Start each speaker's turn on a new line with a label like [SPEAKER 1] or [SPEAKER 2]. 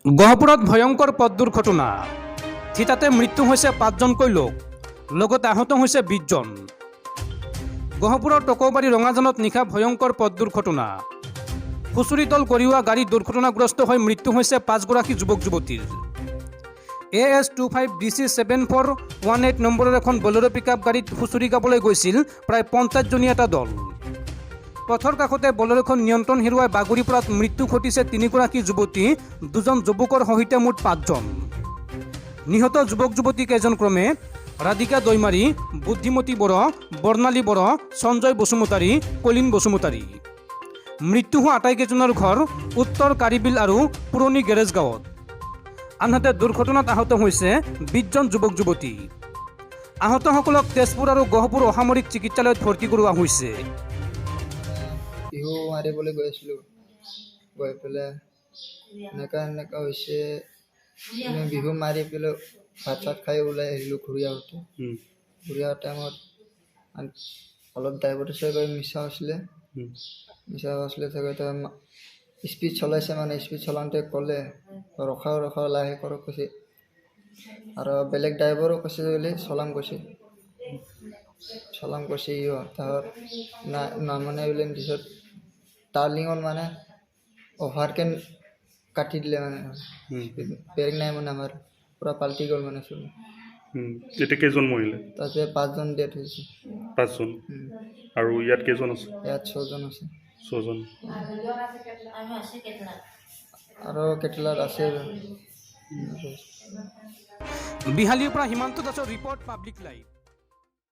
[SPEAKER 1] গহপুৰত ভয়ংকৰ পথ দুৰ্ঘটনা। থিতাতে মৃত্যু হৈছে পাঁচজনকৈ লোক, লগতে আহত হৈছে 20জন। গহপুৰৰ টকৌবাৰী ৰঙাজানত নিশা ভয়ংকৰ পথ দুৰ্ঘটনা। হুঁচৰি দল কঢ়িওৱা গাড়ী দুৰ্ঘটনাগ্ৰস্ত হৈ মৃত্যু হৈছে পাঁচগৰাকী যুৱক যুৱতীৰ। AS 25 DC 7418 নম্বৰৰ এখন বলেৰো পিক আপ গাড়ীত হুঁচৰি গাবলৈ গৈছিল প্ৰায় 50জনীয়া এটা দল। পথৰ কাষতে বলেৰোখন নিয়ন্ত্ৰণ হেৰুৱাই বাগৰি পৰাত মৃত্যু ঘটিছে তিনিগৰাকী যুৱতী, দুজন যুৱকৰ সহিতে মুঠ পাঁচজন। নিহত যুৱক যুৱতী কেইজন ক্ৰমে ৰাধিকা দৈমাৰী, বুদ্ধিমতী বড়ো, বৰ্ণালী বড়ো, সঞ্জয় বসুমতাৰী, কলিন বসুমতাৰী। মৃত্যু হোৱা আটাইকেইজনৰ ঘৰ উত্তৰ কাৰিবিল আৰু পুৰণি গেৰেজ গাঁৱত। আনহাতে দুৰ্ঘটনাত আহত হৈছে 20জন যুৱক যুৱতী। আহতসকলক তেজপুৰ আৰু গহপুৰ অসামৰিক চিকিৎসালয়ত ভৰ্তি কৰোৱা হৈছে।
[SPEAKER 2] বিহু মাৰিবলৈ গৈ আছিলোঁ, গৈ পেলাই এনেকুৱা এনেকুৱা হৈছে। আমি বিহু মাৰি পেলাই ভাত চাত খাই ওলাই আহিলোঁ। ঘূৰি আহোঁতে, ঘূৰি অহা টাইমত অলপ ড্ৰাইভাৰটো চাগৈ নিচা আছিলে। নিচা আছিলে চাগৈ। তাৰ স্পীড চলাইছে, মানে স্পীড চলাওঁতে ক'লে, "ৰখাও, ৰখাও, লাহে কৰক" কৈছে। আৰু বেলেগ ড্ৰাইভাৰো কৈছে বুলি চলাম কৈছে, চলাম কৈছে ইও। তাহাত না নামানে বোলে। পিছত টাৰ্ণিঙত মানে অভাৰকে কাটি দিলে, মানে ব্ৰেক নাই, মানে আমাৰ পূৰা পাল্টি গ'ল মানে চব।
[SPEAKER 3] এতিয়া কেইজন মৰিলে?
[SPEAKER 2] তাতে পাঁচজন ডেথ হৈছে।
[SPEAKER 3] পাঁচজন? আৰু ইয়াত কেইজন আছে?
[SPEAKER 2] ইয়াত ছজন আছে।
[SPEAKER 3] ছজন।
[SPEAKER 2] আৰু কেটেলাত আছে।
[SPEAKER 1] বিহালীৰ পৰা হিমান্ত দাসৰ ৰিপৰ্ট, পাব্লিক লাইভ।